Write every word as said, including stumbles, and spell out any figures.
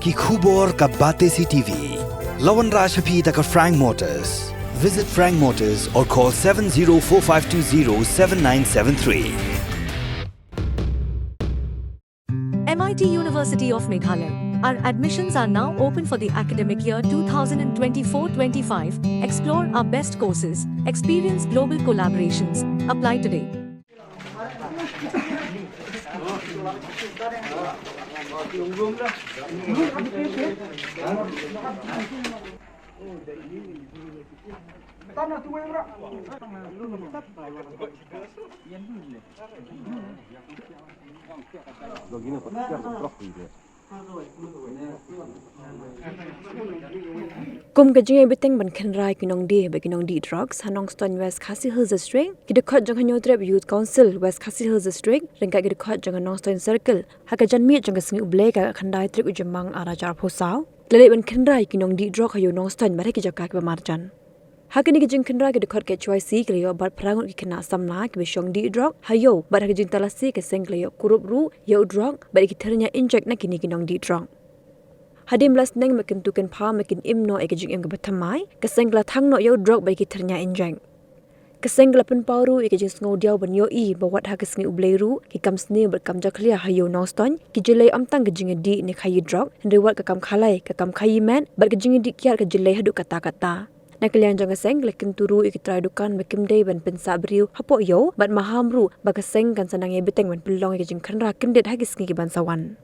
Ki khubor ka Batesi TV. La wanrah sha phi da ka Frank Motors. Visit Frank Motors or call seven zero four five two zero seven nine seven three. M I T University of Meghalaya. Our admissions are now open for the academic year two thousand twenty-four twenty-five. Explore our best courses, experience global collaborations. Apply today. Kum ka jingïabteng ban kynrad ki nongdie bad ki nongdih drugs ha Nongstoiñ, West Khasi Hills District, ki dkhot jong ka Hynñiewtrep Youth Council West Khasi Hills District ryngkat ki dkhot jong ka Nongstoiñ Circle, ha ka janmiet jong ka Sngi U Blei ka khatkhyndai tarik u Jymmang arhajar arphew saw, la leit ban kynrad ki nongdih drok ha Ïew Nongstoiñ bad ha ki jaka kiba marjan. Ha kane ka jingkynrad, ki dkhot K H Y C ki la ïoh bat phra ngut ki khynnah samla kiba shong dih drok ha ïew bad ha ka jingtalasi ka seng ki la ïoh kurup ruh ïa u drok bad ïa ki thyrñia injek na kine ki nongdih drok. Hadien ba la sneng ba kin tu kin pha, ba kin im noh ïa ka jingim kaba thymmai, ka seng ka la thang noh ïa u drok bad ïa ki thyrñia injek. Ka seng ka la pynpaw ruh ïa ka jingsngewdiaw ban ïohi ba wat ha ka Sngi U Blei ruh ki kam sniew bad kam jakhlia ha Ïew Nongstoiñ ki jyllei ym tang ka jingïadih ne khaïi drok, hynrei wat ka kam khalai, ka kam khaïi met bad ka jingïadih kiad ka jyllei haduh katta katta. Na ka liang jong ka seng, la kyntu ruh ïa ki trai dukan ba kim dei ban pynsah briew hapoh ïew bad maham ruh ba ka seng kan sa nang ïai bteng ban pynlong ïa ka jingkynrad kyndit ha ki sngi ki ban sa wan.